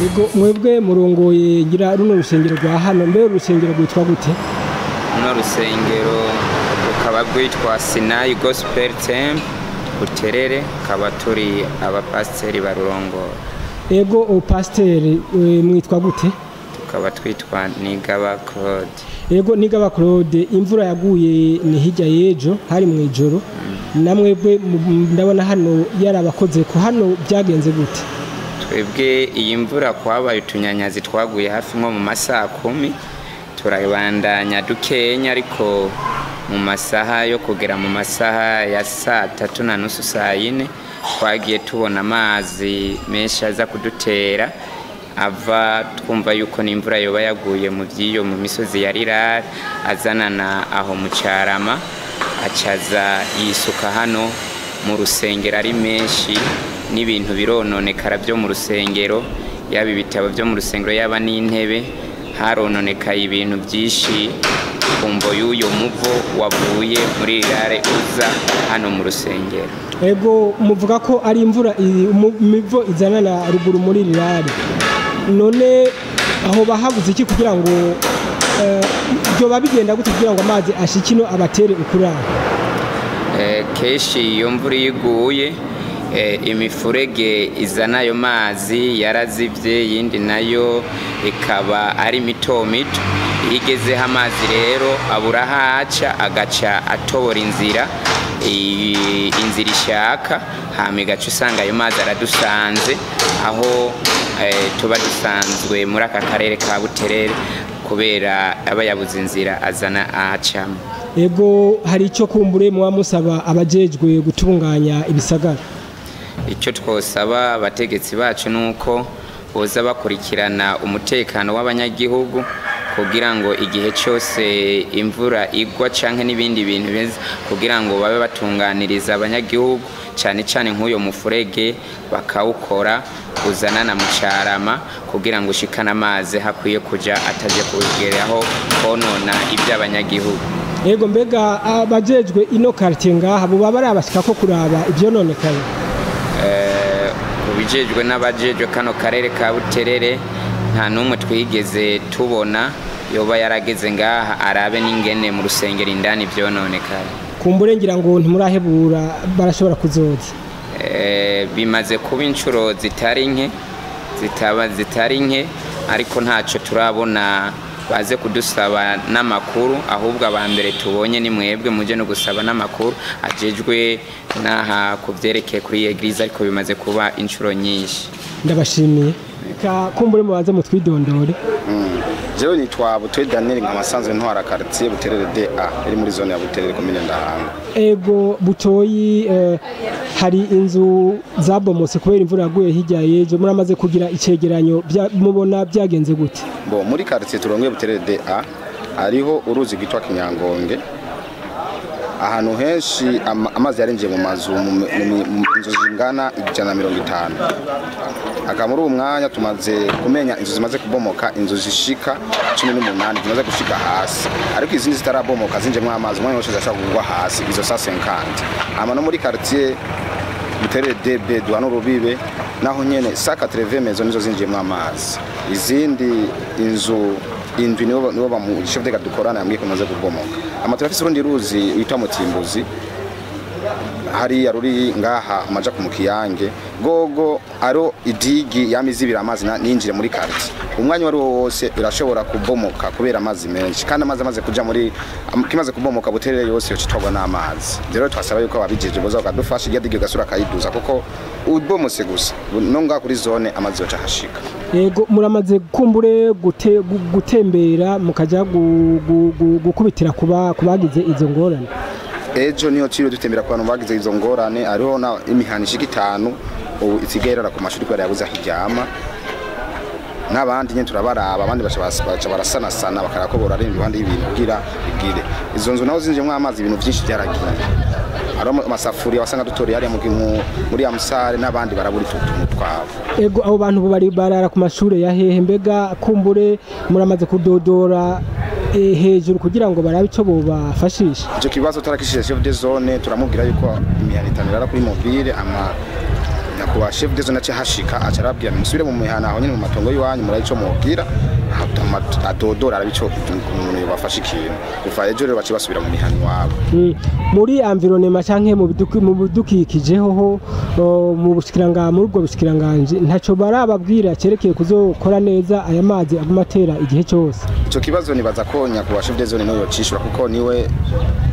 Yego, mwebwe murongoye ngira runo rusengero rwa hano, mbe urusengero rwitwa gute? Runo rusengero rukaba rwitwa Sinai Gospel Temple Buterere, kaba turi abapasiteri barurongora. Ego, pasiteri mwitwa gute? Tukaba twitwa Nigaba Claude. Ego, Nigaba Claude, imvura yaguye ni hirya y'ejo, hari mu ijoro, namwebwe ndabona hano yarabakoze ko hano byagenze gute? Twebwe iyi mvura kwabaye utunyanyazi twaguye hafi nko mu masaha 10, turabandanya dukenya, ariko mu masaha yo kugera mu masaha ya saa 3:30 saa 4 twagiye tubona amazi menshi aza kudutera ava, twumva yuko n'imvura yoba yaguye mu by'iyo mu misozi ya Rirare, azanana aho mu Carama, acaza yisuka hano mu rusengero ari menshi, n'ibintu birononekara byo mu rusengero, yaba ibitabo byo mu rusengero, yaba n'intebe, harononekaye ibintu byinshi kumvo y'uyo muvo wavuye muri Rirare uza hano mu rusengero. Ego, muvuga ko ari imvura imivo izanana ruguru muri Rirare, none aho bahabuze iki kugira ngo byoba bigenda gute kugira ngo amazi ashikino abatere ukurara? Kenshi iyo mvura iguye, imifurege izana ayo mazi yarazivye, yindi nayo ikaba ari mito mito. Iyo igezeho amazi rero abura ahaca, agaca atobora inzira, inzira ishaka, hama igaca usanga ayo mazi aradusanze aho tuba dusanzwe muri aka karere ka Buterere, kubera aba yabuze inzira azana ahacamo. Ego, hari icyo kumbure muba musaba abajejwe gutunganya ibisagara? Icyo twosaba abategetsi bacu nuko boza bakurikirana umutekano w'abanyagihugu, kugira ngo igihe cyose imvura igwa canke n'ibindi bintu beza, kugira ngo babe batunganiriza abanyagihugu, cyane cyane nk'uyo mufurege bakawukora uzanana mu Carama, kugira ngo ushikane amazi hakwiye kuja, ataje kugeraho konona iby'abanyagihugu. Ego, mbega abajejwe ino quartier ngaha bo baba barabashika ko kuraba ivyononekaye? Kubijejwe n'abajejwe kano karere ka Buterere nta n'umwe twigeze tubona yoba yarageze ngaha arabe n'ingene mu rusengero indani vyononekaye. Kumbure ngira ngo ntimurahebura, barashobora kuzoza. Bimaze kuba inshuro zitari nke, zitaba zitari nke, ariko ntaco turabona baze kudusaba n'amakuru, ahubwo abambere tubonye ni mwebwe muje no gusaba n'amakuru ajejwe naha kuvyerekeye kuri eglise, ariko bimaze kuba inshuro nyinshi. Ndabashimiye. Ka kumbure mubanze mutwidondore. Jewe nitwa Butoyi Daniel, nkaba ntwara quartier Buterere DA iri muri zone ya Buterere, commune Ndahanga. Ego Butoyi, hari inzu zabomotse kubera imvura yaguye hirya y'ejo, muramaze kugira icegeranyo, mubona byagenze gute? Bo muri quartier turongoye Buterere DA hariho uruzi rwitwa Kinyangonge, ahantu henshi amazi yarinjiye mu mazu, mu inzu zingana 150. Aka muri uwo mwanya tumaze kumenya inzu zimaze kubomoka, inzu zishika 18 zimaze gushika hasi, ariko izindi zitarabomoka zinjemwo amazi umwanya wose zashobora kugwa hasi, izo sa 50. Ama no muri quartier Buterere DB duhana urubibe, naho nyene sa 80 maison nizo zinjiyemwo amazi, izindi inzu indwi nibo bamu chef de dukorana yambwiye ko maze kubomoka. Ama turafise urundi ruzi witwa Mutimbuzi hariya ruri ngaha amaja ku Mukiyange, gogo aro idigi yamizibira amazi ninjire muri quartier, umwanya wari wose irashobora kubomoka kubera amazi menshi, kandi amazi amaze kuja muri kimaze kubomoka Buterere yose yocitwagwa n'amazi. Rero twasaba yuko ababijeje boza bakadufasha irya digi gasura kayiduza, kuko ubomose gusa no ngaha kuri zone amazi yoca hashika. Ego, muramaze kumbure gutembera mukaja gukubitira kuba kubagize izo ngorane? Ejo niyo tiro dutembera ku bantu bagize izo ngorane, hariho na imihana ishika 5 ubu isigaye irara ku mashuri kubera yabuze aho iryama, n'abandi nyene turabaraba, abandi baca barasanasana bakarakobora ari iruhande y'ibintu kugira bigire. Izo nzu naho zinjemwo amazi, ibintu vyinshi byaragiye, hariho amasafuriya wasanga dutoriye hariya muri ya musare, n'abandi barabura utuntu twabo. Ego, abo bantu bari barara ku mashure ya hehe? Mbega kumbure muramaze kudodora hejuru kugira ngo barabe ico bobafashisha? Ico kibazo tarakishije chef de zone, turamubwira yuko imihana 5 irara kuri mobile, ama Nyakubahwa chef de zone ace hashika, aca arababwira: "Musubire mu mihana, aho nyene mu matongo y'iwanyu, murabe ico mubwira." Adodora arabe ico umuntu yobafasha ikintu. Kuva ejo rero bace basubira mu mihana iwabo. Muri environnement canke mu bidukikije hoho, mu bushikiranga, muri ubwo bushikiranganje ntaco barababwira cerekeye kuzokora neza aya mazi aguma atera igihe cyose? Ico kibazo nibaza ko nyakubahwa chef de zone niwe yocishura, kuko niwe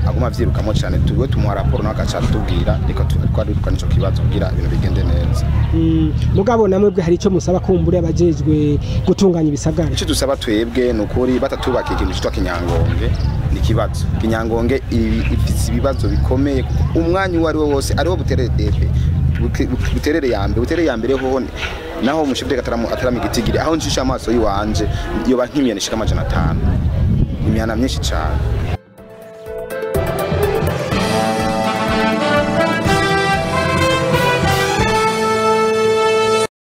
aguma avyirukamo cane. Tuwe tumuha raporo, nawe agaca atubwira, reka ariko ariruka nico kibazo kugira ibintu bigende neza. Mugabo namwebwe hari ico musaba kumbure abajejwe gutunganya ibisagara? Icyo dusaba twebwe ni ukuri batatubakiye ikintu cyitwa Kinyangonge, ni ikibazo. Kinyangonge ifise ibibazo bikomeye, kuko umwanya uwo ari wo wose ariwo Buterere depe, Buterere ya mbere, Buterere ya mbere hoho naho umushibwe atarama igitigiri. Aho ncisha amaso yiwanje yoba nk'imiyana ishika 500, imihana myinshi cyane.